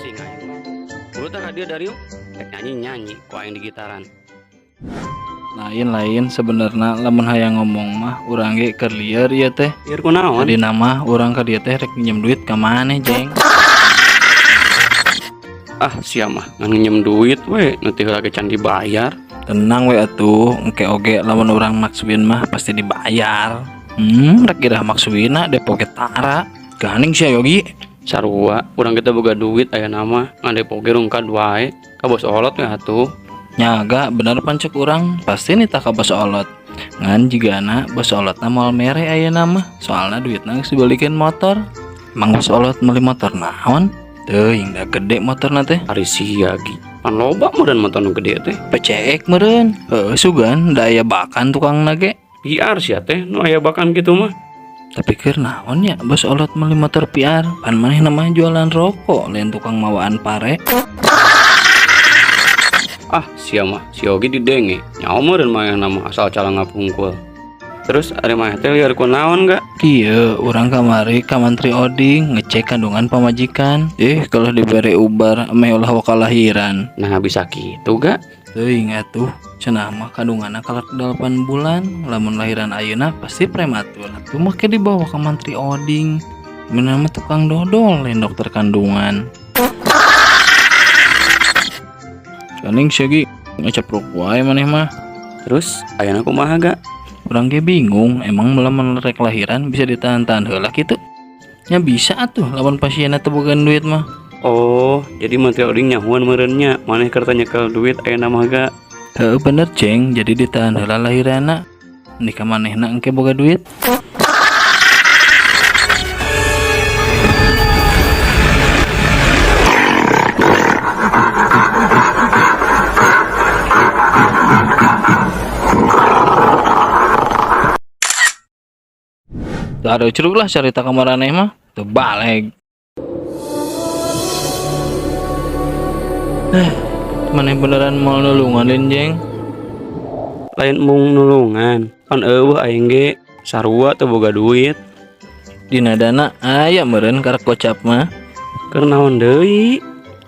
Pusing aing mah. Buru tah ka dieu Dario. Rek nyanyi-nyanyi ku aing di gitaran. Lain-lain sebenarnya lamun hayang ngomong mah urang ge keur lieur ieu teh. Lieur kunaon? Tadi nama urang ka dieu teh rek minjem duit ka maneh, Jeng. Ah, sia mah ngan nginjem duit we, nu teu heula ge can dibayar. Tenang we atuh, engke oge lamun urang maksuin mah pasti dibayar. Rek iraha maksuina depo ge tara. Ganing sia Yogi. Sarua, urang kita boga duit aya mah ngan depo ge rungkad wae. Ka bos olot we atuh. Nyaga bener pan cek urang, pasti nitah ka bos olot. Ngan jigana bos olotna moal mere ayeuna mah, soalna duitna geus dibalikeun motor. Emang bos olot meuli motor naon? Teuing da gede motorna teh. Ari sia gi. Pan loba meureun motor nu gede teh. PCX meureun. Heueuh sugan da aya bakan tukangna ge. PR sia teh nu aya bakan kitu mah. Tapi keur naon ya bos olot meuli motor PR? Pan manehna mah jualan rokok, lain tukang mawaan pare. Ah, sia mah, si Yogi didenge. Nyaho meureun manehna mah asal calangap hungkul. Terus ari maneh teh lieur kunaon ga? Kieu urang kamari ka Mantri Oding ngecek kandungan pamajikan. Kalau dibere ubar meh ulah wakalahiran. Nah bisa kitu ga? Teuing atuh, cenah mah kandunganna kalak 8 bulan, lamun lahiran ayeuna pasti prematur. Atuh make dibawa ka Mantri Oding. Bener mah tukang dodol lain dokter kandungan. Ganing sia gi ngacapruk wae maneh mah. Terus ayeuna kumaha ga? Urang ge bingung, emang lamun rek lahiran bisa ditahan-tahan heula kitu? Nya bisa atuh lamun pasienna teu boga duit mah. Oh, jadi Menteri Oding nyahuan meureun nya, maneh keur teh nyekel duit ayeuna mah ga? Heueuh bener Ceng, jadi ditahan heula lahiranna. Nikah manehna engke boga duit. Ada curug lah cerita kamar aneh mah, tuh balik. Mana beneran mau nulungan lin Jeng? Lain mung nulungan, pan eueuh aing ge sarua teu boga duit. Dina dana aya meureun karek gocap mah. Keur naon deui?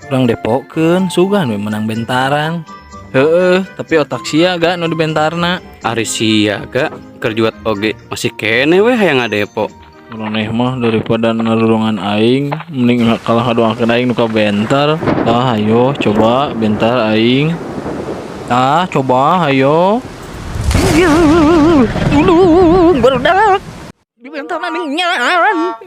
Urang depokeun sugan we menang bentaran. Heeh, tapi otak sia ga nu dibentarna. Ari sia ga keur juat oge masih kene we hayang ngadepo. Maneh mah daripada nulungan aing mending kalah ngadoakeun aing nu ka bentar. Ah ayo coba bentar aing. Ah coba ayo. Tulung barudak. Dibentarna nyan.